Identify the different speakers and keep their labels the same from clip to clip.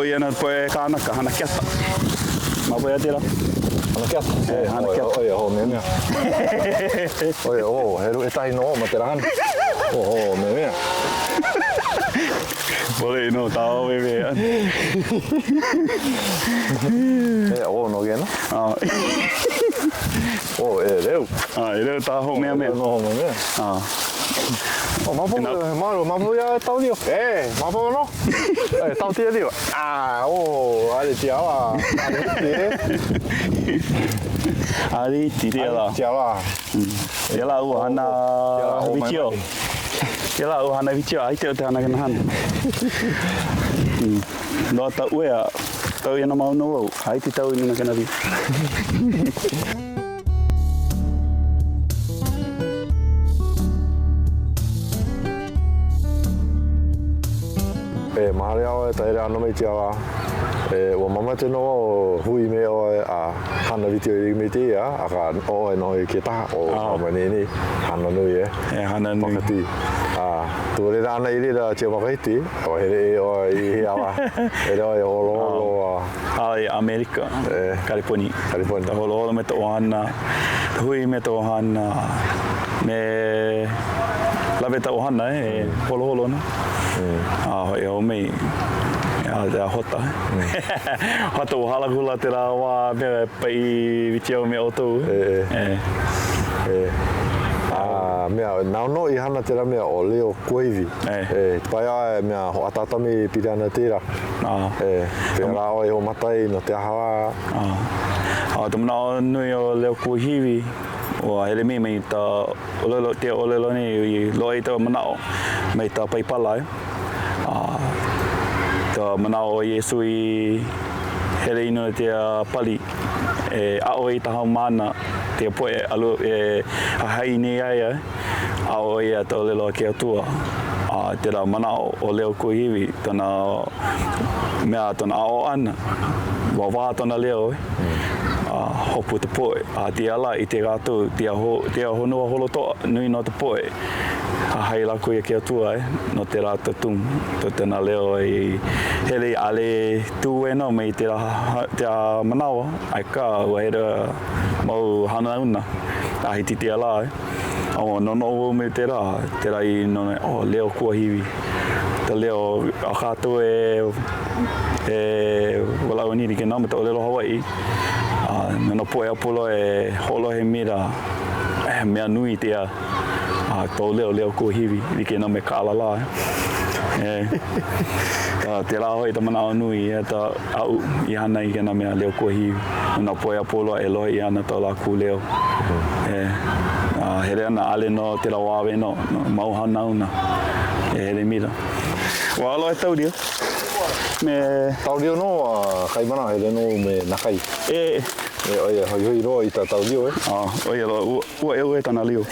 Speaker 1: Tau ia na poe kānaka, hana keata. Mapo ia tira.
Speaker 2: Hana keata?
Speaker 1: E, hana keata.
Speaker 2: Oia, ho mea mea. Oia, oh, he ru etahi no ma te rahana. Oh, ho mea mea.
Speaker 1: Bole no tao me mea.
Speaker 2: E, oh, no gena.
Speaker 1: Ah.
Speaker 2: Oh, e reu.
Speaker 1: Ah, e reu tā ho mea mea.
Speaker 2: No ho mea mea.
Speaker 1: Ah.
Speaker 2: Oh, mapo, malo, mapo ia tau dio. E, mapo no. E, tau tia dio. Ah, oh, ale tia wa. Ale tia.
Speaker 1: Ale tia la.
Speaker 2: Tia wa.
Speaker 1: Tia la ua hana vitio. Tia la ua hana vitio, ai te o te hana kana hana. Noa ta uea, tau ia na mau no au, ai te tau ina kana vi.
Speaker 2: E mahale oe ta ere ano mei tia wa. E ua mamate no o hui me oe a hana vitio i me te ia, aka oe no i ke taha o ah. mai nei hana nui e.
Speaker 1: E hana nui.
Speaker 2: Pakati. A tu re rana i rira tia makahiti, o here e oe i hea wa. E re oe holo holo a.
Speaker 1: A i Amerika,
Speaker 2: E.
Speaker 1: Kaliponi.
Speaker 2: Kaliponi.
Speaker 1: Ta holo holo me to ohana, ta hui me to ohana, me lawe ta ohana e, mm. holo holo na.
Speaker 2: Mm.
Speaker 1: A hoi au mei, a te hota.
Speaker 2: Mm.
Speaker 1: Hota o hala kula te rā wā me pai witi au me otou.
Speaker 2: E.
Speaker 1: E.
Speaker 2: E. A mea, nau no i hana te mea o leo kuahiwi.
Speaker 1: E.
Speaker 2: E, pai ai mea ho atatami piri ana tērā.
Speaker 1: Ah.
Speaker 2: E, pēr rā oe ho matai no te aha rā.
Speaker 1: Ah. A te manao nui o leo kuahiwi, ua hele mei mai ta olelo, te olelo nei i loa i ta manao mai ta paipala e. A ta manao o Iesu i hele ino i te pali e a'o i ta haumāna te poe alu e hahai nei ai e. A'o ia te olelo a ke Atua, a tera manao o leo kuahiwi tona mea tona a'o ana, ua wā tona leo e, a hopu te poe, a te ala i te ratou, te aho, te honua holotoa nui no te poe, hahai lako ia ke Atua e, no te rata tum, to tena leo i hele ale tu e no me te te manawa, ai ka ua hera mau hanauna, a hiti te ala e. Oh, nonoʻo wau me tērā, tērā i nona, oh, leo kuahiwi. Ta leo a kātou e, e walaʻau ani like nā me ta ʻōlelo Hawaiʻi. A no nā poʻe a polo e hoʻolohe mira, eh, mea nui tēia, a tō leo, leo kuahiwi, like nā me ka ʻalalā. E, ta, tērā hoʻi ta manaʻo nui, e, ta aʻu i hana i kēnā mea leo kuahiwi. No nā poʻe a polo e lohe ʻia ana to lākou leo. E, a hele ana, ʻaʻole nō tēlā wā no, no mau hanauna e hele mila. Ua aloha e Taurio. Me.
Speaker 2: Taurio nō a Kaimana hele nō me Nakai.
Speaker 1: E.
Speaker 2: E, ʻo ia, hoihoi loa i tā Taurio e.
Speaker 1: A, ʻo ia loa, ua, ua ʻeu e tana lio.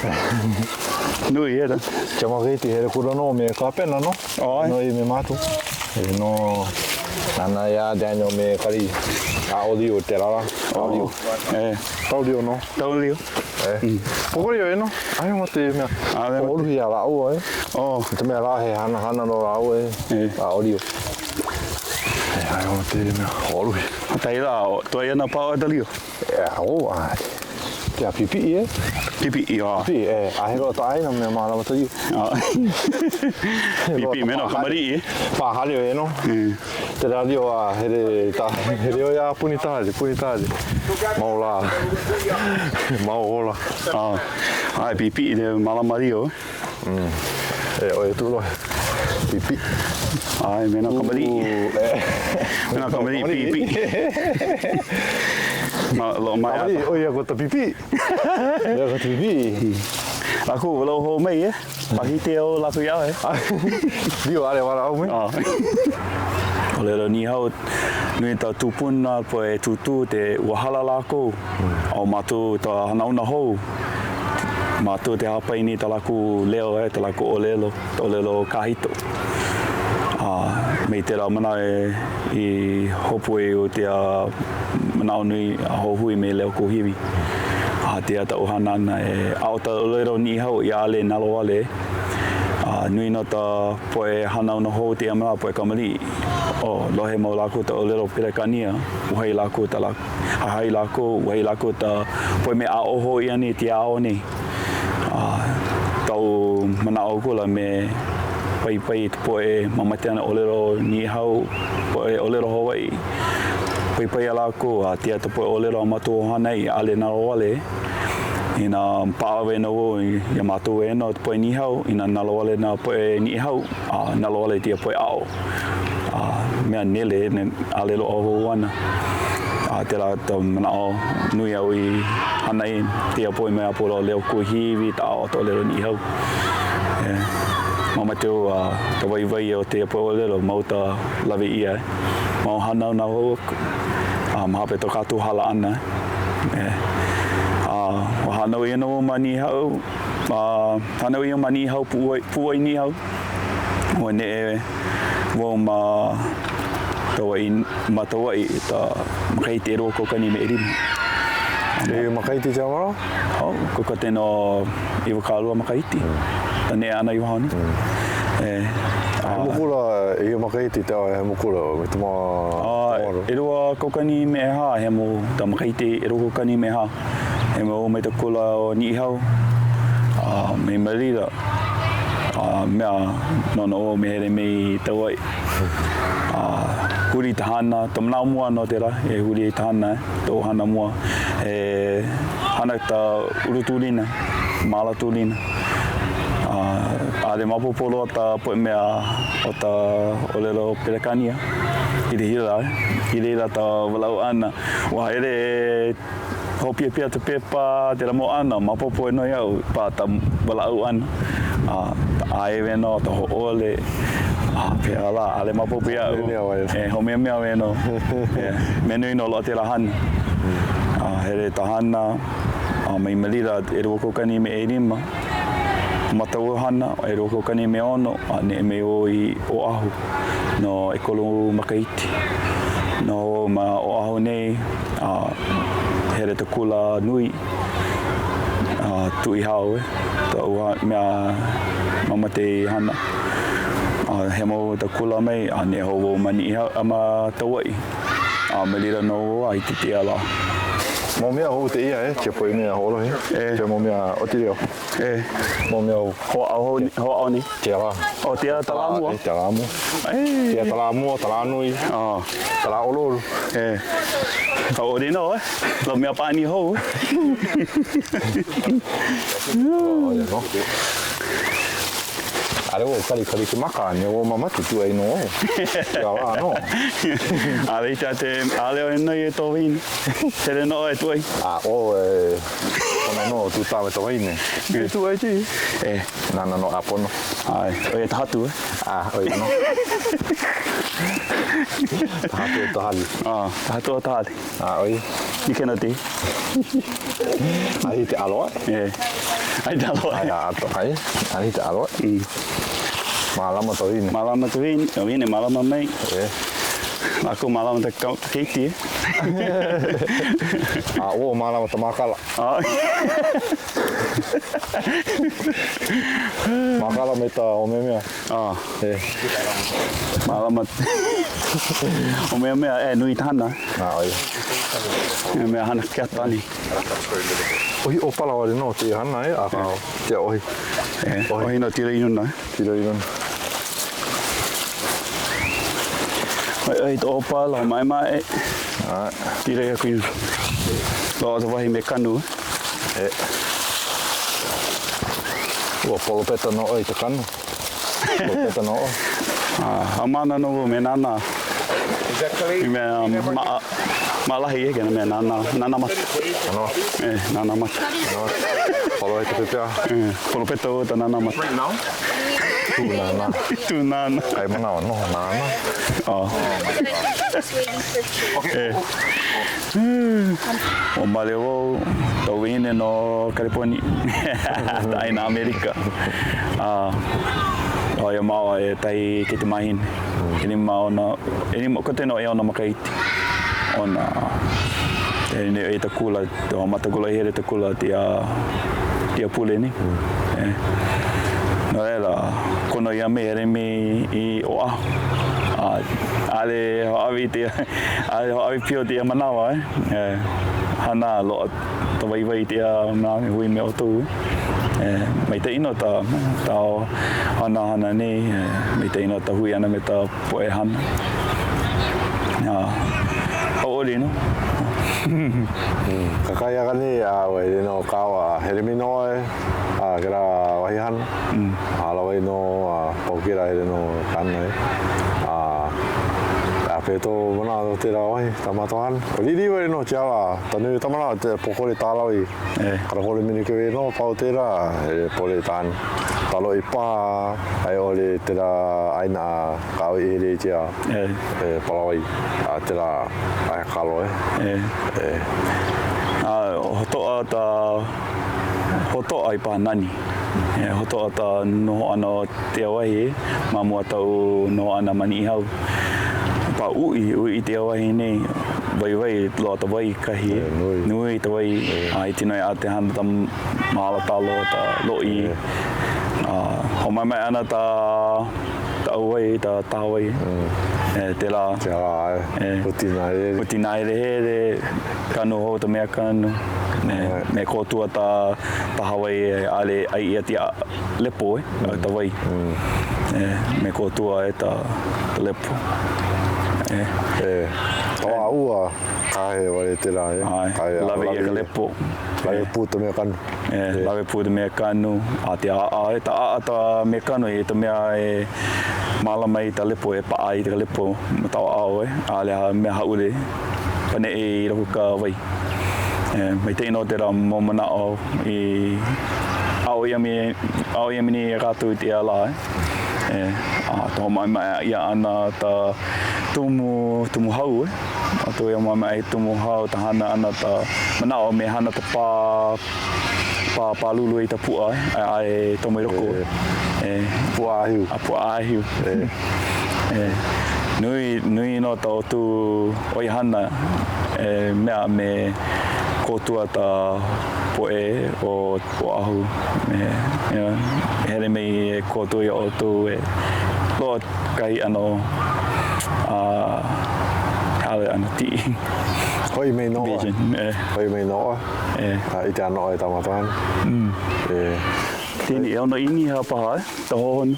Speaker 1: Nui e ta.
Speaker 2: Kia makahiti, hele kula nō me Kapena nō.
Speaker 1: ʻAe.
Speaker 2: Nō i me mātou. Hele nō. Nāna iā Daniel me Kari ʻAʻolio te rara. ʻAʻolio.
Speaker 1: E.
Speaker 2: Taulio no.
Speaker 1: Taulio.
Speaker 2: E. Mm. Pokorio e no. Ai mo te mea.
Speaker 1: A
Speaker 2: O oluhi a rāua e.
Speaker 1: Oh.
Speaker 2: Te mea rā he hana hana no rāua e.
Speaker 1: E.
Speaker 2: A olio. E ai mo te mea. Oluhi.
Speaker 1: Tai rā, toi ana pao e talio.
Speaker 2: E, o, ai. Te a pipi'i e.
Speaker 1: Pipi'i, a.
Speaker 2: Pipi'i, e. A he roa ta aina mea mālama talio.
Speaker 1: A. Pipi'i me no kamari'i e.
Speaker 2: Pāhale e no.
Speaker 1: E.
Speaker 2: Te radio a here ta here oi a puni tahaere, puni tahaere. Mau la. Mau hola.
Speaker 1: Ah, ai pipi te malama rio.
Speaker 2: Mm. E oi tu lohe. Pipi.
Speaker 1: Ai me na kamari. Me na kamari pipi. Ma lo mai.
Speaker 2: Kamari oi a ko ta pipi. Ia ko ta pipi.
Speaker 1: Aku lo ho mai e. Pahi te o lako iā e.
Speaker 2: Rio are wara au mai.
Speaker 1: Oh. Olelo Niihau, nui ta tupuna po e tūtū te ua hala lākou, o mātou ta hanauna hou, mātou te hāpai nei ta lākou leo e, ta lākou ʻōlelo, ta ʻōlelo kahito. A me tērā mana e i hopu e o te manaʻo nui a hohui me leo kuahiwi. A te ata ʻohana ana e aʻo ta ʻōlelo Niʻihau i ʻale nalowale. A nui nō ta poʻe hanauna hou tēia manawa, poʻe kamaliʻi. Oh, lohe mau lākou ta ʻōlelo Pelekānia, uhai lākou ta lā, hahai lākou, uhai lākou ta poʻe mea ʻaoho ʻia nei tia ao nei. A taʻu manaʻo akula me paipai i ka poʻe mamate ana ʻōlelo Niʻihau, poʻe ʻōlelo Hawaiʻi. Paipai iā lākou a tia ta poʻe ʻōlelo a mātou ʻohana i ʻaʻole nalowale. Inā paʻa wena wau iā mātou e no ka poʻe Niʻihau, inā nalowale nā poʻe Niʻihau, a nalowale tia poʻe ʻaʻo. A mea nele, ʻaʻole loaʻa hou ana. A tela ta manaʻo nui aʻu i hana ai kēia poʻe mea a pau leo kuahiwi, ta ʻaʻo ta ʻōlelo Niʻihau. E, mamate wau a ka waiwai o tēia poʻe ʻōlelo mau ta lawe ʻia e. Mau hanauna hou aku. A ma hope to kātou hala ʻana. E, a ua hānau ʻia nō wau ma Niʻihau, a hānau ʻia ma Niʻihau, Puʻuwai, Puʻuwai Niʻihau. Ua neʻe wau ma Kauaʻi, ma Kauaʻi i ka makahiki 2005.
Speaker 2: E makahiki te awara?
Speaker 1: Oh, ko ka teno 20 makahiki. Ta neʻe ʻana i waho nei. E,
Speaker 2: a. He mokula, i makahiki te awa he mokula, me te ma.
Speaker 1: A, 2004 he mo ta makahiki 2004. He mau me ta kula o Niʻihau, a me Malila. A mea, noʻonoʻo me hele me i Tauaʻi. A huli ta hana, ta manaʻo mua no tela, e huli ai ta hana, ta ʻohana mua, e hana ta ulu tūlina, māla tūlina. A ʻaʻole maopopo loa ta poʻe mea o ta ʻōlelo Pelekānia. I laila, i laila ta walaʻau ʻana, ua hele e Hoʻopiapia ta pepa, tela mau ʻana, maopopo e nō iaʻu, pā ta walaʻau ʻana, a ta ʻae weno, ta hōʻole, a pehea lā, ʻaʻole maopopo iaʻu. E, hoʻomeamea weno. E, mea nui nō loa tela hana. A hele ta hana, a mai Malila 2005, mataua hana, 2006, a neʻe mai wau i Oʻahu no ʻekolu makahiki. Noho wau ma Oʻahu nei, a hele ta kula nui, a tuʻi hao e, taʻu mea mamate i hana. A hemo wau ta kula mai, a neʻe hou wau ma Niʻihau, a ma Kauaʻi. A ma laila nō wau a i kēia lā.
Speaker 2: Mau mea hou te ia e, ke poʻe mea hoʻolohe.
Speaker 1: E.
Speaker 2: Ke mau mea o te reo.
Speaker 1: E.
Speaker 2: Mau mea
Speaker 1: Hoʻāʻo hoʻāʻo nei.
Speaker 2: Ke ala.
Speaker 1: O te ala talā mua.
Speaker 2: E, talā mua.
Speaker 1: E.
Speaker 2: Te talā mua, talā nui.
Speaker 1: Oh.
Speaker 2: Talā ʻoluʻolu.
Speaker 1: E. Hauʻoli nō, e. Lau mea pāʻani hou, e.
Speaker 2: Oh, ia nō. ʻAʻole wau kalikali ke maka, ne wau mamake tu ai nō ʻoe. Ia lā nō.
Speaker 1: ʻAʻole i te, ʻaʻole ʻoe noi e tō wahine. Hele nō ʻoe tu ai.
Speaker 2: A ʻo e pono nō tu tā me ta wahine. E tu ai ti.
Speaker 1: E.
Speaker 2: Nāna nō ʻāpono.
Speaker 1: ʻAe, ʻo ia ta hatu, e.
Speaker 2: A, ʻo ia nō. Ta hatu o ta hali.
Speaker 1: A, ta hatu o ta hali.
Speaker 2: A, ʻo ia.
Speaker 1: Like nō ti.
Speaker 2: Ai te aloa.
Speaker 1: E. Ai te aloa.
Speaker 2: Ai a ato ai. Ai te aloa.
Speaker 1: Mm.
Speaker 2: Mālama tō wahine.
Speaker 1: Mālama tō wahine. Tō wahine mālama mai.
Speaker 2: E.
Speaker 1: Lākou mālama ta keiki e.
Speaker 2: A ʻo mālama ta mākala.
Speaker 1: A.
Speaker 2: Mākala me ta ʻōmeamea.
Speaker 1: A.
Speaker 2: E.
Speaker 1: Mālama. ʻŌmeamea e nui ta hana.
Speaker 2: A ʻo ia.
Speaker 1: He mea hana ke atani.
Speaker 2: ʻOhi ʻōpala wale nō kēia hana e, akā tia ʻohi.
Speaker 1: E, ʻohi no tira i luna.
Speaker 2: Tira i luna.
Speaker 1: ʻOi ʻohi ta ʻōpala, maʻemaʻe. Tira i aku i luna. Loaʻa ta wahi me kanu.
Speaker 2: E. Ua polopeta nō ʻoe i ta kanu. Polopeta nō ʻoe.
Speaker 1: A, haumāna nō wau me nānā. I mea maʻa, maʻalahi e kēnā mea nānā, nānā maka.
Speaker 2: Ano.
Speaker 1: E, nānā maka.
Speaker 2: Ano. Polo e ka pepea.
Speaker 1: E, polopeta wau ta nānā maka.
Speaker 2: Tū nānā.
Speaker 1: Tū nānā.
Speaker 2: Kai manawa noho nānā.
Speaker 1: Oh. E. ʻO male wau, ka wahine no Kaleponi, ka ʻāina ʻAmelika. A ʻo ia māua e tahi kaikamahine. ʻElima ona, ʻelima, kote no ʻeono makahiki ona. E ne e ta kula, o mata kula i hele ta kula tia, tia pule ni. E. No laila, kono ia me hele me i Oʻahu. A. ʻAʻole hāʻawi i tēia, ʻaʻole hāʻawi pio tēia manawa e. E hana loaʻa ta waiwai i tēia mea e hui me ʻoukou e. Maikaʻi nō ta ta hana hana nei, e maikaʻi nō ta hui ʻana me ta poʻe hana. A hauʻoli nō.
Speaker 2: Kakahiaka nei a ua hele nō kāua a hele mai nō ʻoe a kēlā wahi hana. Hālāwai nō a pau kēlā hele nō ka hana e. A a pehea tō manaʻo no tērā wahi, tā mātou hana. ʻO liʻiliʻi wale nō ke ala, ta nui o ta manaʻo te pōkole tālawai. Karakole minikewe nō pau tērā, hele pole ta hana. Ta loʻi paha, a i ʻole tērā ʻāina a kāua i hele i tia e palawai, a tērā aia kalo e. E.
Speaker 1: A hotoʻa ta hotoʻa i paha nani. E hotoʻa ta noho ʻana o tēia wahi ma mua taʻu noho ʻana ma Niʻihau. Pa uʻi, uʻi tēia wahi nei, waiwai loa ta wai kahi e. Nui. Nui ta wai, a i tino e a te hana ta māla talo, ta loʻi. A hoʻomaʻemaʻe ana ta ta ʻauwai, ta tahawai. E tēlā.
Speaker 2: Tēlā e. Huti nāhelehele.
Speaker 1: Huti nāhelehele, kanu hou ta mea kanu. Me, me kōtua ta tahawai e ʻaʻole ʻai ʻia tia lepo e, ta wai. E, me kōtua e ta, ta lepo. E.
Speaker 2: E, ta ua kahe wale tēlā e.
Speaker 1: ʻAe,
Speaker 2: Kahe
Speaker 1: lawe ʻia ka lepo.
Speaker 2: Lawe pū ta mea kanu.
Speaker 1: E, lawe pū ta mea kanu, a te aʻa e, ta aʻa ta mea kanu i ta mea e mālama i ta lepo e paʻa i ka lepo ma ta ʻaoʻao e, ʻaʻole a mea hāʻule paneʻe i loko ka wai. E, maikaʻi nō tēlā mau manaʻo i aʻo ʻia me, aʻo ʻia mai nei e kākou i tēia lā e. E, a ta hoʻomaʻemaʻe ʻia ʻana ta tumu, tumu hau e. A to ia maʻemaʻe tumu hau ta hana ʻana ta manaʻo me hana ta pā, pā pālulu i ta puʻa e, a, a e tomo i loko e. E.
Speaker 2: Puʻa ʻāhiu.
Speaker 1: A puʻa ʻāhiu.
Speaker 2: E.
Speaker 1: E. Nui, nui nō ta ʻoutou ʻoihana e mea me kōtua ta poʻe o Oʻahu me, you know, hele mai e kōtua iā ʻoutou e loaʻa kahi ʻano a hale ʻano tiʻi.
Speaker 2: Hoʻi mai nō ʻoe.
Speaker 1: Vision, e.
Speaker 2: Hoʻi mai nō ʻoe.
Speaker 1: E.
Speaker 2: A i te ʻano ʻoe tā mātou hana. E.
Speaker 1: Tini, e ono ʻīniha paha e, ka hohonu.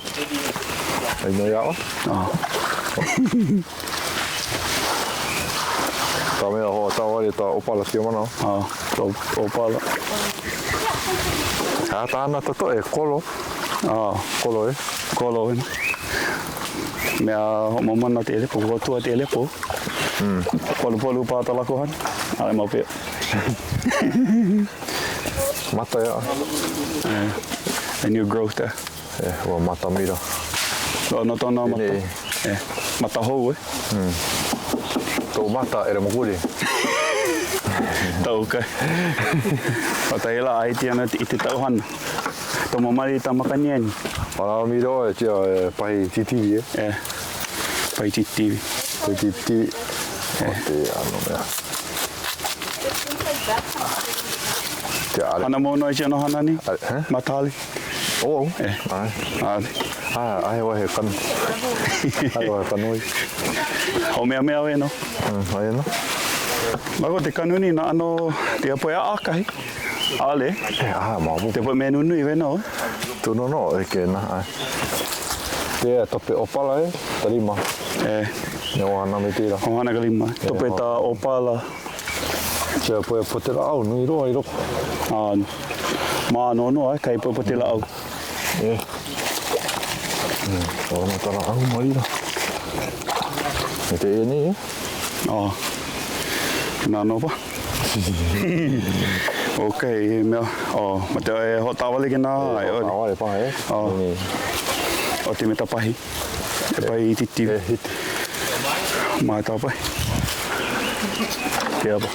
Speaker 2: Ai nō iā ʻoe?
Speaker 1: Oh.
Speaker 2: Ka mea hoʻotāwale ta ʻōpala kēia manawa.
Speaker 1: Oh, ka ʻōpala.
Speaker 2: A tāna toto e kolo.
Speaker 1: Oh.
Speaker 2: Kolo e.
Speaker 1: Kolo e. Mea hoʻomamana te lepo, hoʻotua te lepo. Mm. Polupolu pā ta lako hana. ʻAʻole mau pia.
Speaker 2: Mata ia.
Speaker 1: Eh, a new growth there.
Speaker 2: E, ua mata mira.
Speaker 1: Loa no tona mata. E, mata hou e.
Speaker 2: Mm. Tō mata e Ramokuri.
Speaker 1: Tau kai. Mata e la ai te ana i te tauhana. Tō mamari tā makaniani.
Speaker 2: Wala mira oe tia e pahi titivi e.
Speaker 1: E, pahi titivi.
Speaker 2: Pahi titivi. O te ano mea. Te are.
Speaker 1: Hana mo noi tia no hana ni?
Speaker 2: Are, he?
Speaker 1: Matali.
Speaker 2: Oh.
Speaker 1: E.
Speaker 2: Ai.
Speaker 1: Ai.
Speaker 2: Ah, ai wahi kan. Ai wahi kanui.
Speaker 1: Ho mea mea we no.
Speaker 2: Mm, ai no.
Speaker 1: Mako te kanuni na ano te apo e akahi. Ale.
Speaker 2: E ah, ma mo.
Speaker 1: Te po me nunui we no.
Speaker 2: Tu no no e ke na ai. Te tope opala e, tarima.
Speaker 1: E.
Speaker 2: Ne o ana me tira.
Speaker 1: O ana ka lima. Tope ta opala.
Speaker 2: Kia poe po te laau, nui roa i roko.
Speaker 1: Ah, mā no noa, eh, kai poe po te laau.
Speaker 2: E. Mm, o ana ta laau marira. Me te e nei, eh?
Speaker 1: Oh. Nā no pa. Ok, he mea, oh, ma te e hoʻotāwale ke nā,
Speaker 2: ai ʻole. Hoʻotāwale paha, eh?
Speaker 1: Oh. O te me ta pahi. E pahi i titi.
Speaker 2: E hiti.
Speaker 1: Mai tā pai. Te apa.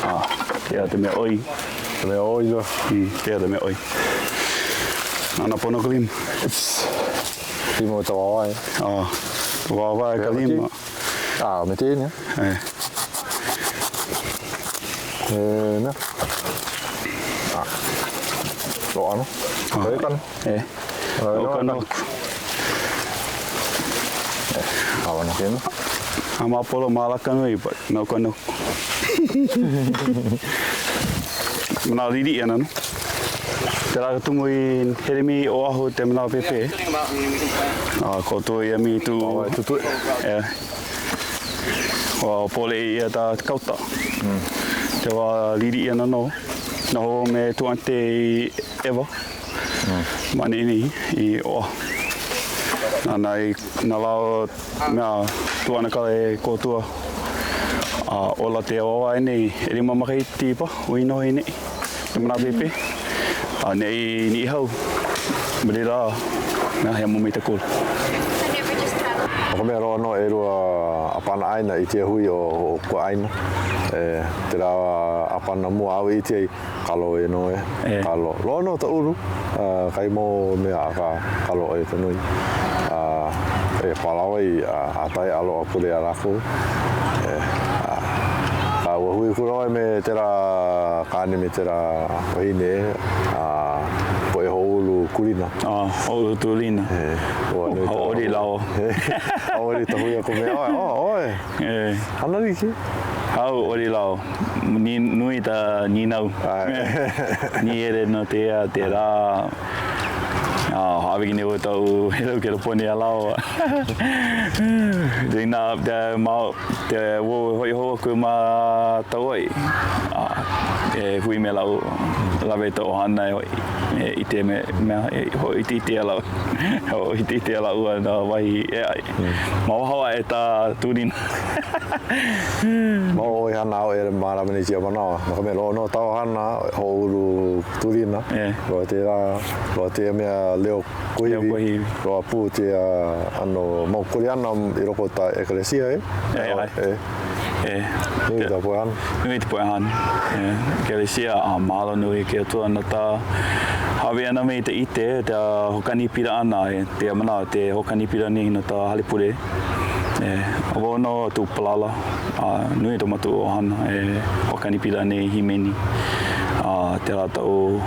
Speaker 1: Ah, te a te mea oi.
Speaker 2: Te mea oi loa.
Speaker 1: Mm, te a te mea oi. Nana pono ka lima.
Speaker 2: Lima o ta wawae.
Speaker 1: Ah, ta wawae ka lima.
Speaker 2: Ah, me tēnei.
Speaker 1: E.
Speaker 2: E, mea. Ah. Loa no.
Speaker 1: Ah.
Speaker 2: E kanu.
Speaker 1: E.
Speaker 2: O
Speaker 1: kanu.
Speaker 2: E, awa no kēnā.
Speaker 1: A mapolo malaka nui, but no ka no. Mana lili ana no. Te rā ka tumu i Heremi Oahu te manawa pepe. A ko tu ia mi tu.
Speaker 2: Oh, tu tu.
Speaker 1: E. Wa pole ia ta kauta. Te wā lili ana no. Noho me tu ante i Ewa. Ma ni i Oahu. Nana i na lao mea tuana kala e kōtua a ola te awawa e nei e rima makahiti pa ui noho i nei te mana pepe a nei ni hau ma le la mea hea mo me te kula.
Speaker 2: O ka mea roa no e rua apana aina i tia hui o kua aina e te ra apana mua au i tia i Kalo e no e. Kalo. Loa no ta ulu, kai mo mea a ka kalo e ta nui. E palawa i a tai alo a pule a lako. E, a, a ua hui ku roa me tera kane me tera wahine, a, po e houlu kulina.
Speaker 1: A, houlu tulina.
Speaker 2: E, ua nui ta.
Speaker 1: Hoʻoli lawa.
Speaker 2: Hoʻoli ta hui aku me oe, oh, oe.
Speaker 1: E.
Speaker 2: Hana like.
Speaker 1: Hau ori lao, ni, nui ta ninau. Ni ere no te ea, te rā. Ah, hawe ki nei o tau hello ke pone a lao. Te na te ma te wo hoi ho ku ma tau ai. Ah, e hui me lau lawe tau hana e hoi. E i te me mea e ho i te te lau. Ho i te te lau na wahi e ai. Ma waho e ta turina.
Speaker 2: Ma o hana au e mālama nei tia manawa. No ka mea, loa no tau hana, hoʻoulu tulina. Loa te rā, loa te mea leo kuahiwi.
Speaker 1: Leo kuahiwi.
Speaker 2: Loa pū te ano mau kuleana i loko o ta ekalesia e.
Speaker 1: E, ai.
Speaker 2: E.
Speaker 1: E.
Speaker 2: Nui ta poe hana.
Speaker 1: Nui te poe hana. E. Ekalesia, a mahalo nui ke Atua na tā hawe ana me i te ite, te hokanipira ana, e, te manawa, te hokanipira nei no tā halepure. E, awa ono tu palala, a nui to matu ohana e wakanipira nei himeni. A te rātou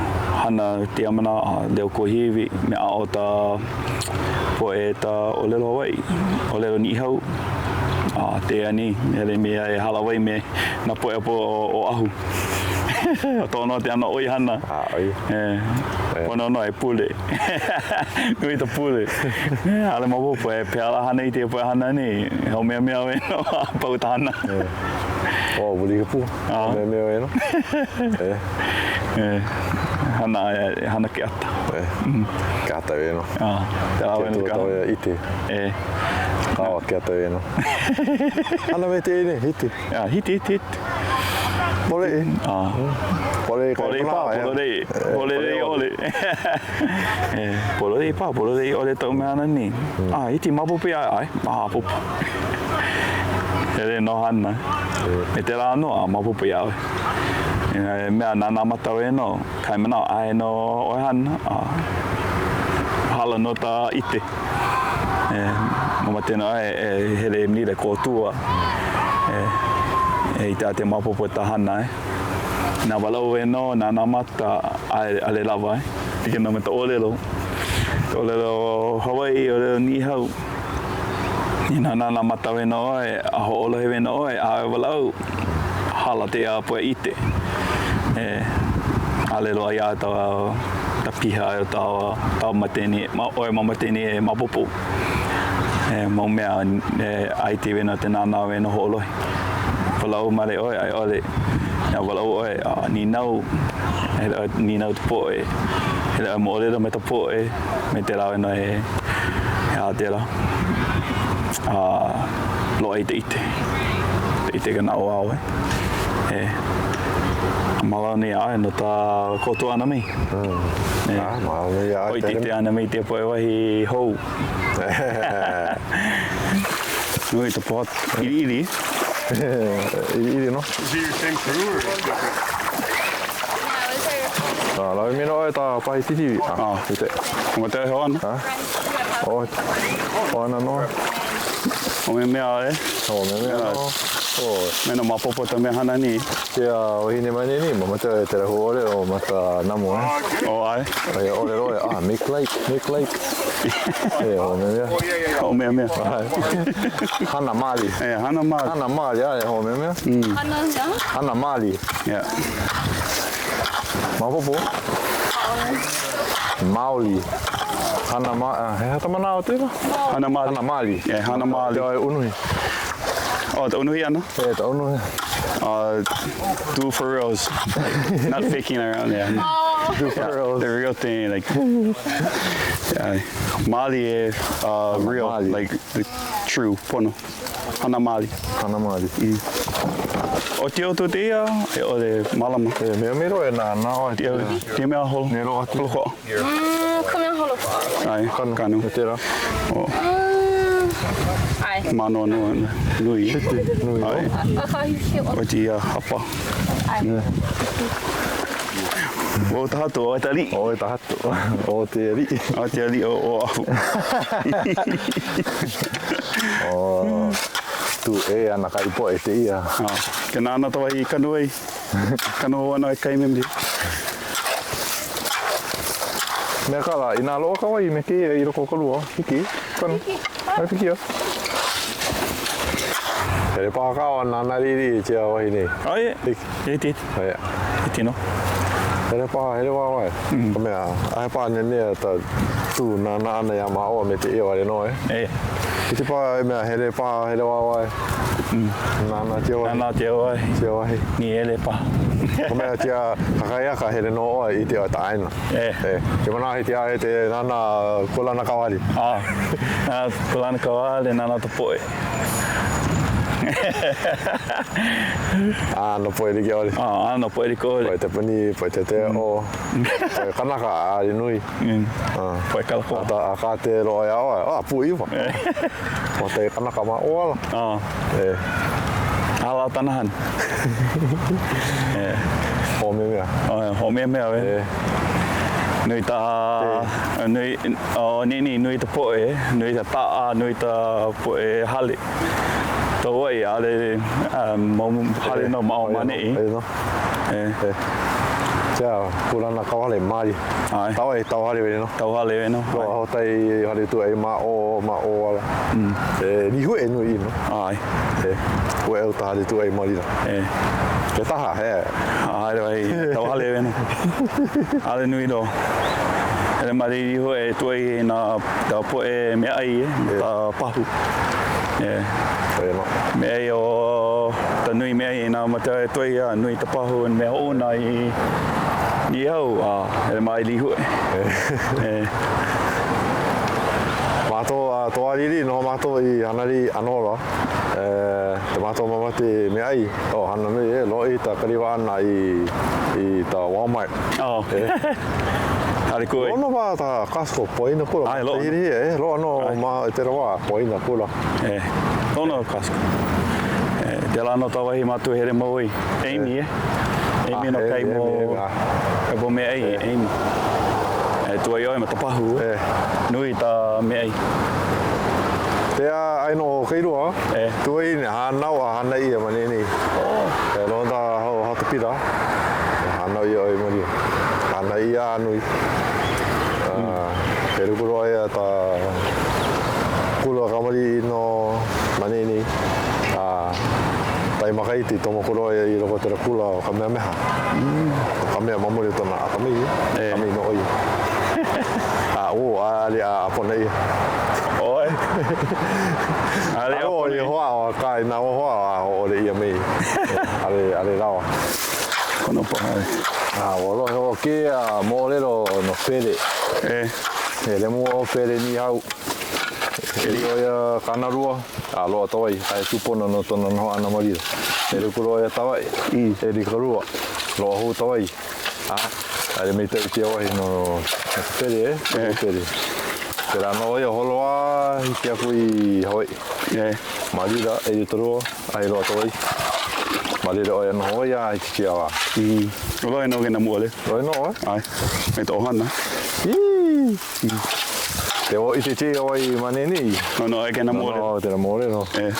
Speaker 1: hana te amana a leo kuahiwi me ao ta poe ta olelo Hawaii, olelo Niihau, a te ani, hele mea e halawai me na poe apo o Oahu. O tono te ana oihana.
Speaker 2: A, oi.
Speaker 1: E, pono no e pule. Nui ta pule. Ale maopopo e pea hana i te poe hana nei. Hau mea mea e no a pau ta hana.
Speaker 2: O, wuli ka pu.
Speaker 1: Ah.
Speaker 2: Mea mea e no. E.
Speaker 1: E, hana, e, hana ke ata.
Speaker 2: E. Ke ata e no.
Speaker 1: Ah, te
Speaker 2: Ke
Speaker 1: awe no
Speaker 2: tua
Speaker 1: ka.
Speaker 2: tau e ite.
Speaker 1: E.
Speaker 2: Kawa ke ata e no. Hana me te ine, hiti.
Speaker 1: Ah, hiti, hiti, hiti.
Speaker 2: Pole i.
Speaker 1: Ah.
Speaker 2: Pole i
Speaker 1: Pole i pā, pole i. Pole i ole. E, pole i pā, pole i ole tau mea ana ni. Ah, hiti mapopo ai, ai, mapopo. Hele no hana. Me te rā no, a mapopo ia oe. E mea nā nā matau e no, kai manao, ai no oe hana, a hala no tā ite. E, mo matena ai, e hele mnire kōtua. E, e i tā te mapopo tā hana e. Nā walau e no, nā nā mata, ai, ale lava e. Tike no me ta ōlelo. Ta ōlelo Hawaii, ōlelo Niihau. I nā nā mata wena oe, a hoʻolohe wena oe, a e walau, hala te a poe ite. E, ale loa iā ta, ta piha e ta, ta mateni, ma, oe ma mateni e mapopo. E, mau mea, e, ai te wena te nānā wena hoʻolohe. Walau male oe, ai ole, ia walau oe, a ninau, hele oe ninau te poe, hele oe moʻolelo me ta poe, me te rā wena e, he aha tērā, ā, loa i te ite, te ite ka naʻauao e, e, mahalo nei a ʻoe no tā kōtua ana mei.
Speaker 2: E, mahalo nei a ʻoe.
Speaker 1: Hoi te ite ana mei te poe wahi hou. Nui te pot iriiri.
Speaker 2: Iriiri no.
Speaker 3: Is it your same crew or different?
Speaker 2: Ah, lawe me no oe tā pahi titiwi.
Speaker 1: Ah,
Speaker 2: i te.
Speaker 1: Ko te heo ana.
Speaker 2: Ha? Oh, oh ana noa.
Speaker 1: O me mea e.
Speaker 2: O me mea no. O.
Speaker 1: Me no mapopo ta mea hana ni.
Speaker 2: Ke a wahine mai nei ni, ma mata e te rahu ore o mata namu e.
Speaker 1: O ai.
Speaker 2: Ai ore roe, ah, make like, make like. E, o me mea.
Speaker 1: O mea mea.
Speaker 2: Ai. Hana mali.
Speaker 1: E, hana mali.
Speaker 2: Hana mali, ai, o me mea.
Speaker 4: Hana mea?
Speaker 2: Hana mali.
Speaker 1: Yeah.
Speaker 2: Mapopo? Maoli. Hana ma, ah, he hata mana o tēnā?
Speaker 1: Hana mali.
Speaker 2: Hana mali.
Speaker 1: Yeah, hana mali.
Speaker 2: Te ai unuhi.
Speaker 1: Oh, ta unuhi ana?
Speaker 2: E, ta unuhi.
Speaker 1: Do for reals. Not faking around, yeah.
Speaker 2: Do for reals.
Speaker 1: The real thing, like, yeah. Mali e, real,
Speaker 2: mali.
Speaker 1: like, the true, pono. Hana mali.
Speaker 2: Hana mali.
Speaker 1: O te o te ia, e o le malama.
Speaker 2: E, mea mero e nā, nā oe.
Speaker 1: Te, te mea holo.
Speaker 2: Ne roa atu.
Speaker 1: Holo koa.
Speaker 4: Ka mea holo koa.
Speaker 1: Ai,
Speaker 2: Kanu.
Speaker 1: kanu.
Speaker 2: Me tērā.
Speaker 1: O,
Speaker 4: Ai.
Speaker 1: mano no, nui.
Speaker 2: Nui.
Speaker 1: Ai,
Speaker 4: A ka hihi o.
Speaker 1: o te ia hapa.
Speaker 4: Ai.
Speaker 1: O te hatu, o te ali.
Speaker 2: O e ta hatu. O te ri.
Speaker 1: O te ali o o ahu.
Speaker 2: O tu e ana ka ipo e te ia.
Speaker 1: Ah, ke nāna ta wahi kanu ai. Kanu o ana e kai memri.
Speaker 2: Mea ka la, inā loa ka wai me ke ia i roko o ka lua. Hiki. Kanu. Ai piki ia. Here pākao ana ana riri i tia wahi nei.
Speaker 1: Ai, e.
Speaker 2: Hiki.
Speaker 1: E te,
Speaker 2: Ai.
Speaker 1: e tino.
Speaker 2: Here pā, here wāwae. Ka mea, ahe pā nenea ta tū nāna ana iā māua me te ia ware noa e.
Speaker 1: E.
Speaker 2: I te pā, e mea, here pā, here wāwae. Nāna tia wahi.
Speaker 1: Nāna tia wahi.
Speaker 2: Tia wahi.
Speaker 1: Ni ele pā.
Speaker 2: Ka mea tia kakaiaka here noa oa i te ta aina.
Speaker 1: E.
Speaker 2: E. Te manahi tia e te nāna kulana kawari.
Speaker 1: Ah, nā kulana kawari, nāna ta poe.
Speaker 2: Ah, no poe rike ore.
Speaker 1: Ah, no poe rike ore.
Speaker 2: Poe te puni, poe te te o. Poe kanaka, a ari nui. Ah.
Speaker 1: Poe kalakoa.
Speaker 2: A ta, a ka te roa ia oe. Ah, pu iwa. O te kanaka ma oala.
Speaker 1: Ah.
Speaker 2: E.
Speaker 1: Ala tanahan. E.
Speaker 2: Ho me mea.
Speaker 1: Ho me mea, e.
Speaker 2: E.
Speaker 1: Nui ta, nui, o nini, nui ta poe, nui ta ta'a, nui ta poe hale. Tō ai, ale, mau hale no mao mane'i.
Speaker 2: E no.
Speaker 1: E.
Speaker 2: E. Tia, kulana kawale, mari.
Speaker 1: Ai.
Speaker 2: Tau ai, tau hale wene no.
Speaker 1: Tau hale wene no.
Speaker 2: Loa ho tai hale tu ai ma o, ma o ala. E, nihu e nui no.
Speaker 1: Ai.
Speaker 2: E, ua e uta hale tu ai marina.
Speaker 1: E.
Speaker 2: Ke taha, he.
Speaker 1: Haere wai, tau hale wena. Ale nui ro. Hele mariri hoe e tuai i nā ta poe mea ai e, ta pahu. E.
Speaker 2: Wena.
Speaker 1: Mea ai o ta nui mea ai i nā mata e tuai a nui ta pahu mea ho'ona i i au, a hele mariri hoe. E.
Speaker 2: Mātou, a tō ariri, noho mātou i Hanari anō rā. E, te mātou mamati me ai, o hana nui e, lo'i ta kariwa ana i, i ta Walmart.
Speaker 1: Oh.
Speaker 2: E.
Speaker 1: Hare koe.
Speaker 2: Loa no wā ta Costco, poina kura.
Speaker 1: Ai, loa.
Speaker 2: Te hiri e, loa no mā i te rawa, poina kura.
Speaker 1: E, loa no Costco. E, te la no ta wahi mātou here mau i. Amy, e. Amy no
Speaker 2: Ah,
Speaker 1: kai
Speaker 2: Amy,
Speaker 1: mo,
Speaker 2: Amy, ah.
Speaker 1: kai mo me ai, Amy. E, tua i oi ma ta pahu,
Speaker 2: E.
Speaker 1: Nui ta me ai.
Speaker 2: Te a ai no Kairua,
Speaker 1: E.
Speaker 2: tuai ne hanau a hanai ia ma nei.
Speaker 1: Oh.
Speaker 2: E no ta hau hau te pira. E hanau ia oi maria. Hanai ia nui. Ah, e rukuro ai ta kura kamari no manini. Ah, tai makaiti tomo kuro ai i roko te kula o Kamehameha. Mm. O Kamea mamuri tona a kami.
Speaker 1: E.
Speaker 2: Kami no oi. A o a ali a apona ia.
Speaker 1: Oi. Ale
Speaker 2: A o i hoa o ka i nā o hoa a o ore ia mei. Ale, ale rawa.
Speaker 1: Kono paha.
Speaker 2: A o lohe o ke a mōrero no Pere.
Speaker 1: E.
Speaker 2: E le mua o Pere ni hau. E rio ia kanarua, a loa tawai, ai tupona no tona noho ana marira. E rukuro ia tawai, e rikarua, loa hou tawai. A, ale mei tau tia wahi no, no Pere e,
Speaker 1: E.
Speaker 2: Pere. Te rā noa ia holo a hiki aku i Hawaii.
Speaker 1: E.
Speaker 2: Marira, e ritorua, ai loa tawai. Marira o ia noho ia hiki tia wā.
Speaker 1: Mm. O loe no ke na mua le.
Speaker 2: Loe no, eh?
Speaker 1: Ai. Me to ohana.
Speaker 2: Ii! Te o i te te o i manene i.
Speaker 1: No no ai ke na moʻolelo.
Speaker 2: No te na moʻolelo.
Speaker 1: E.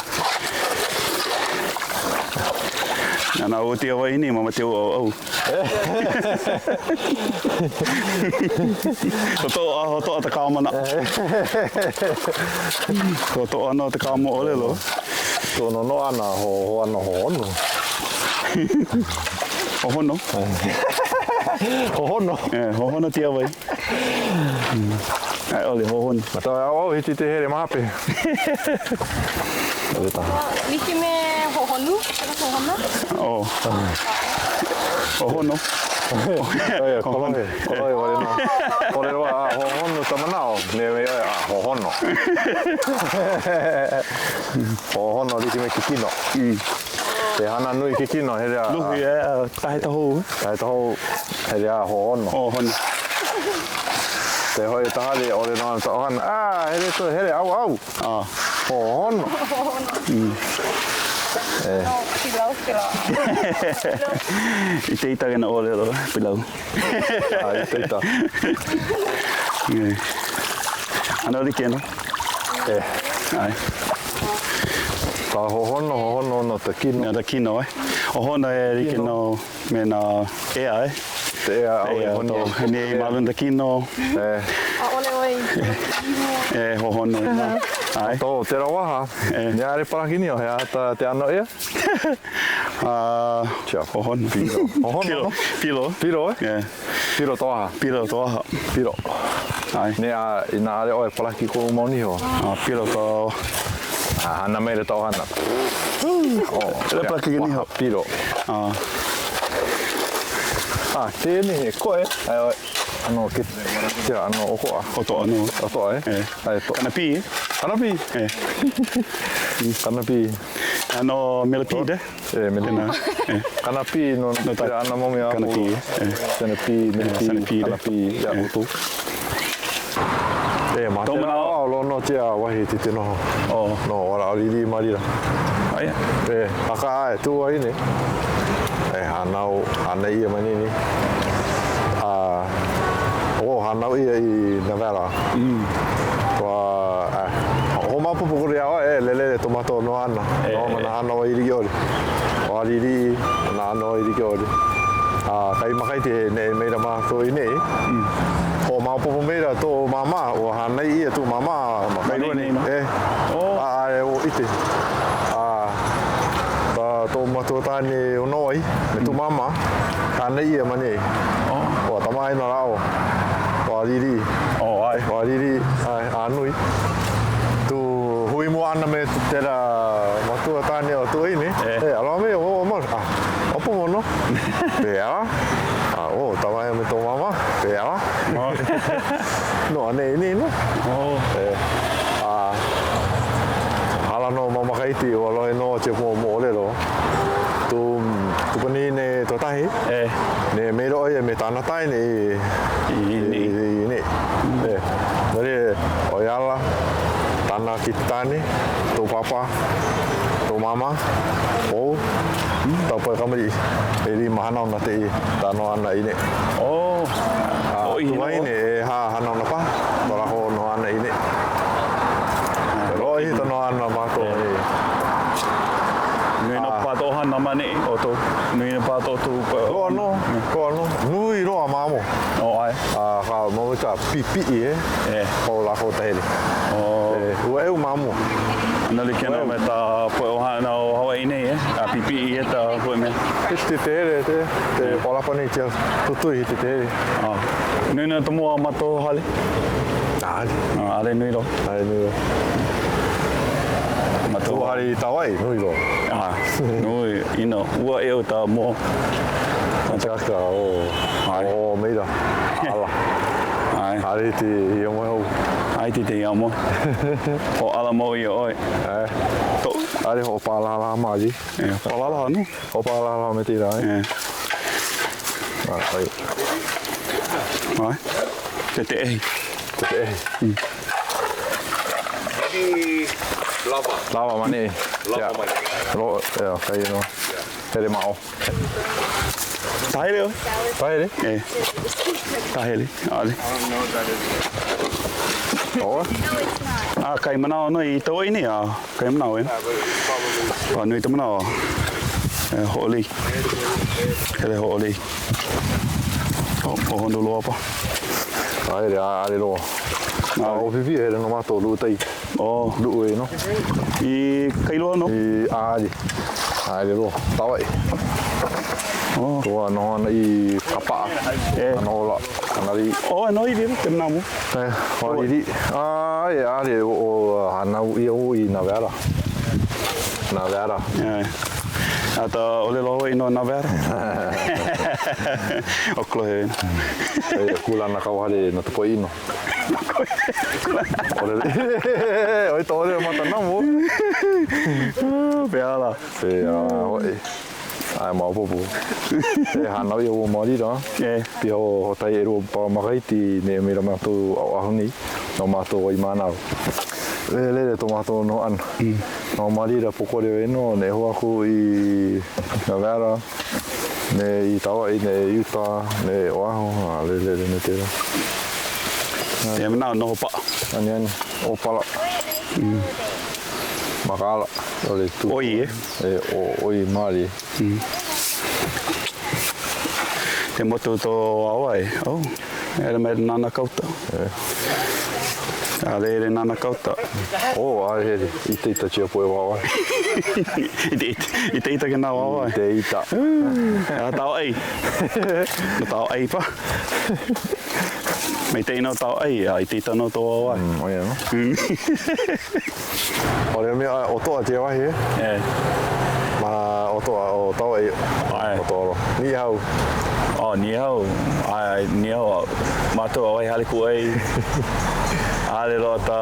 Speaker 1: Na na o te awa ini ma te o au au. Ho to a ho to a ta ka mana. Ho to ana te ka moʻolelo.
Speaker 2: To no no ana ho ho ana ho ono.
Speaker 1: Ho hono.
Speaker 2: Ho hono.
Speaker 1: E, ho hono te awa i. Ai ole ho hono.
Speaker 2: Ma tau au au hiti te here mahape.
Speaker 4: Like me hohonu, hohona.
Speaker 1: Oh. Hohono.
Speaker 2: Oia, kolohe, kolohe wale no. Kore roa a hohonu ta manao, me me oia a hohono. Hohono like me ke kino. Te hana nui ke kino, here a...
Speaker 1: Luhi e a tahe taho.
Speaker 2: Tahe taho, here a hohono.
Speaker 1: Hohono.
Speaker 2: Te hoi tahari, ore noa ta ohana, ah, here to, here, au, au.
Speaker 1: Ah.
Speaker 2: Hohono.
Speaker 4: No, pilau, pilau.
Speaker 1: I te ita na ʻōlelo, pilau.
Speaker 2: Ah, i te ita.
Speaker 1: E. Ano like no?
Speaker 2: E.
Speaker 1: Ai.
Speaker 2: Ka hohono, hohono no te kino.
Speaker 1: No te kino, e. Hohono e like no me na ea, e.
Speaker 2: Te ea, au e hono.
Speaker 1: Ne i malun te kino.
Speaker 2: E.
Speaker 4: ʻAʻole ʻoe
Speaker 1: E hohono i nā. Ai.
Speaker 2: Tō, te rawaha.
Speaker 1: E.
Speaker 2: Nea are parakini o he ata te ano ia?
Speaker 1: Ah,
Speaker 2: Tia.
Speaker 1: hohono.
Speaker 2: Pilo. Hohono,
Speaker 1: Pilo.
Speaker 2: no?
Speaker 1: Pilo.
Speaker 2: Pilo, e?
Speaker 1: E.
Speaker 2: Pilo toaha.
Speaker 1: Pilo toaha.
Speaker 2: Pilo.
Speaker 1: Ai.
Speaker 2: Nea i nā are oe paraki ko mauniho.
Speaker 1: Ah, pilo to.
Speaker 2: Ah, hana mere tau hana. Oh,
Speaker 1: Ele paraki ki niho.
Speaker 2: Pilo.
Speaker 1: Ah.
Speaker 2: Ah, tēnei he koe. Ai oi. Ano ke tia ano okoa.
Speaker 1: O toa no.
Speaker 2: O toa e?
Speaker 1: E.
Speaker 2: Ai to.
Speaker 1: Kanapi, e?
Speaker 2: Kanapi.
Speaker 1: E.
Speaker 2: Kanapi.
Speaker 1: Ano millipede.
Speaker 2: E, millipede.
Speaker 1: E.
Speaker 2: Kanapi no
Speaker 1: No ta-
Speaker 2: tira ana momi a
Speaker 1: Kanapi, e.
Speaker 2: Centipede, millipede,
Speaker 1: Centipede.
Speaker 2: kanapi, ia
Speaker 1: E.
Speaker 2: utu. E, ma
Speaker 1: Tō
Speaker 2: te
Speaker 1: manao-
Speaker 2: rā o lono tia wahi te te noho.
Speaker 1: Oh.
Speaker 2: No, ora o riri marira.
Speaker 1: Aia.
Speaker 2: E, haka ae, tū ai nei. E, hanau, hanai ia manini. A, o, hanau ia i Nevada. Ua, e, ho mapopo kore ia oe, e, lelele tō matou no ana. No, mana hana o iriki ori. O ariri, mana hana o iriki ori. A, kai makaiti he nei meira mātou i nei. Ho maopopo meira tō māmā, ua hānai ia tō māmā ma kai
Speaker 1: Manei nei no.
Speaker 2: E,
Speaker 1: Oh.
Speaker 2: a, a, e, o ite. A, ta tō matua tāne o Noai, me tō māmā, hānai ia manei.
Speaker 1: Oh.
Speaker 2: Ua tamaina rā o, o ariri.
Speaker 1: Oh, ai.
Speaker 2: O ariri, ai, a nui. Tū hui mua ana me tera matua tāne o Tuahine.
Speaker 1: E.
Speaker 2: E, aloha me, o, o, mo, ah, opo mono. Pea. Ah, o, tamaia me tō māmā. Pea.
Speaker 1: Oh.
Speaker 2: No, anei, nei, no.
Speaker 1: Oh.
Speaker 2: E, a, hala no Mamakaiti, ua lohe no te mo moʻolelo. Tū, tupanine tōtahi.
Speaker 1: E.
Speaker 2: Ne me roa ia me tāna taine i,
Speaker 1: I,
Speaker 2: i,
Speaker 1: i,
Speaker 2: i, nei. E, nori, o i ala, tāna ki te tāne, tō pāpā, tō māmā, ou, tau pai kamari, e ri mahana ona te i, tāno ana i nei.
Speaker 1: Oh.
Speaker 2: A,
Speaker 1: O i
Speaker 2: tu
Speaker 1: hina o.
Speaker 2: wahine e hā hana ona pā, tō raho no ana i nei. Roa i tano ana mātou e.
Speaker 1: Nui no pā tō hana ma nei, o tō, nui no pā tō tō pa.
Speaker 2: Roa no, roa no, nui roa māmo.
Speaker 1: O ai.
Speaker 2: A, ka mamita pipi'i e,
Speaker 1: E.
Speaker 2: o lākou tahele.
Speaker 1: O.
Speaker 2: E, ua eu māmua.
Speaker 1: Ana like no me tā poe o hana o Hawaii nei, e. A pipi'i e tā poe mea.
Speaker 2: Te te te here, te, te palapa nei tia tutui te te here.
Speaker 1: Ah. Nui no tomoa ma tō hale.
Speaker 2: Are.
Speaker 1: Ah, are nui roa.
Speaker 2: Are nui roa.
Speaker 1: Ma tō
Speaker 2: Tō hari i tawai, nui roa.
Speaker 1: Ah, nui, ino, ua e o tā moa.
Speaker 2: Kaka, o,
Speaker 1: Ai.
Speaker 2: o, meira, ala.
Speaker 1: Ai.
Speaker 2: Are te ia moe hou.
Speaker 1: Ai te te ia moe. O ala mo ia oi.
Speaker 2: E.
Speaker 1: Tō.
Speaker 2: Are ho pālala maji.
Speaker 1: E, pālala no?
Speaker 2: Ho pālala me tērā, e.
Speaker 1: E.
Speaker 2: Ah, ai.
Speaker 1: Ai. Te te ehi.
Speaker 2: Te te ehi.
Speaker 3: Lava.
Speaker 2: Lava mane.
Speaker 3: Lava mane.
Speaker 2: Ro, ia, kai no. Here mao.
Speaker 1: Tahele oi?
Speaker 2: Tahele?
Speaker 1: E. Tahele, ale.
Speaker 3: I don't know what that is.
Speaker 2: ʻOe?
Speaker 1: A kai manawa no i tau nei a kai manawa e. A nui ta manawa. E hoʻolei. Hele hoʻolei. O, o hono loa pa.
Speaker 2: A hele, a ale loa. A o pipi hele no matou luʻu tai.
Speaker 1: O.
Speaker 2: Luʻu e no.
Speaker 1: I Kailua no?
Speaker 2: I ali. Ale loa. Tawai.
Speaker 1: O.
Speaker 2: Toa noho ana i Kapaʻa.
Speaker 1: E.
Speaker 2: Ana ola. Ana li.
Speaker 1: O, e no i te manamu.
Speaker 2: E, o li. A e ale o hanau ia o i Naveara. Naveara.
Speaker 1: E. A ta olelo hoi no Naveara. o klohe.
Speaker 2: E kulana kauhale na te poino. Oi to ole mata namu.
Speaker 1: Peala.
Speaker 2: E a hoi. Ai maopopo. E hanau ia ua maoli la.
Speaker 1: E.
Speaker 2: Pia o ho tai e rua pa makaiti ne me ra matou au ahu nei. No matou ai manau. Le le to matou no ana. No maoli la pokore e no ne hoa ku i Nevada. Ne i Tawai, ne i Utah, ne Oahu, a le le le ne tera.
Speaker 1: E mana noho pa.
Speaker 2: Ani ani, o pala. Makala, o le tu.
Speaker 1: Oi e.
Speaker 2: E o oi mali.
Speaker 1: Te motu to awa e. Oh. Era me nana kauta.
Speaker 2: E.
Speaker 1: A le re nana kauta.
Speaker 2: O a hele, i te ita tia poe wawa.
Speaker 1: I te i te ita ke nā wawa.
Speaker 2: I te ita.
Speaker 1: A tau ai. No tau ai pa. Me te ino tau ai, a i te ita no tō wawa.
Speaker 2: O ia no. O le mea o toa te wahi e.
Speaker 1: E.
Speaker 2: Ma o toa o tau ai.
Speaker 1: Ai.
Speaker 2: O toa ro. Ni hau.
Speaker 1: Oh, ni hau. Ai, ai, ni hau. Mātou a wai hale ku ai. Ale loa ta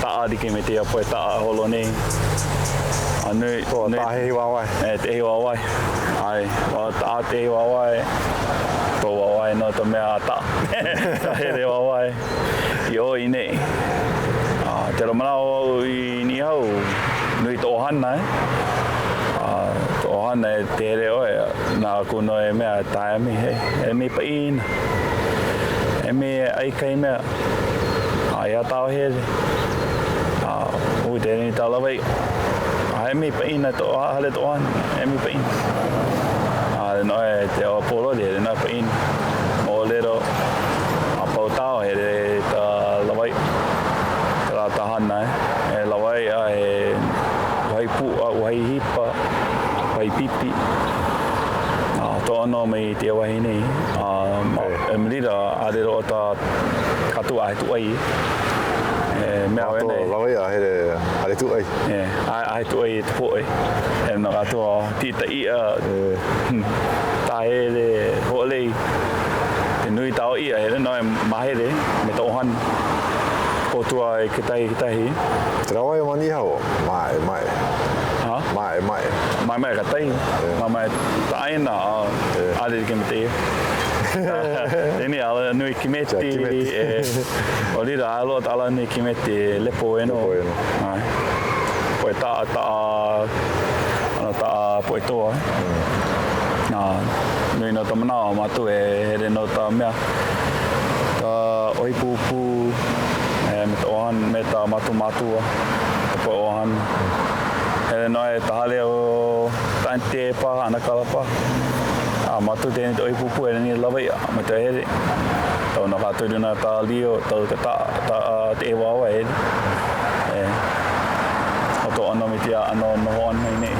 Speaker 1: ta'a like me te ia poe ta'a holo nei. A nui,
Speaker 2: Toa
Speaker 1: nui.
Speaker 2: tā hehi wawae.
Speaker 1: E, te hehi wawae. Ai, o ta'a te hehi wawae. Tō wawae no ta mea a ta'a. Ta here wawae. I o i nei. A, te ro manao au i Niihau, nui to ohana e. A, to ohana e te here oe, nā ku no e mea tae mi, hei, e mi pa ina. E mi e ai kai mea. A ia tāo here. A, ui te ni tā lawai. A e mi pa ina to hale to ohana, e mi pa ina. A le no e te o pōrori, le no e pa ina. Mōlero, a pau tāo here ta lawai. Te rā tā hana e. E lawai a he wahai pu'a, wahai hipa, wahai pipi. A to ano mai te wahi nei. A, e mrira a rero o tā katoa a he tuai e. E mea
Speaker 2: A to
Speaker 1: wene.
Speaker 2: lawai a here hare tuai.
Speaker 1: E, a, a he tuai e te poe. E no katoa tita ia, tā here, ho'olei. Te nui tā o ia, here no e mahere me ta ohana. Kōtua e ke tahi ke tahi.
Speaker 2: Te rawai o Manihau, mae, mae.
Speaker 1: Ha?
Speaker 2: Mae, mae.
Speaker 1: Mai mai ka tai. Mai mai ta aina a a rere ke me te ia. Tēnei ala nui kimeti.
Speaker 2: Kimeti.
Speaker 1: E, o rira aloa ta ala nui kimeti e lepo e no.
Speaker 2: Lepo e no.
Speaker 1: Ai. Poe ta'a ta'a ana ta'a poe toa. Nā, nui no ta manawa mātou e here no ta mea. Ta ohi pūpū e me ta ohana, me ta mātou mātua, ta poe ohana. Here noa e ta hale o ta aunty e pā, ana kala pā. A mātou tēnei te ohi pūpū e rangi lawaia me te here. Tau no kātou runa ta lio, tau te ta, ta, te e wawa e here. E, o tō ano me te ano noho ana i nei.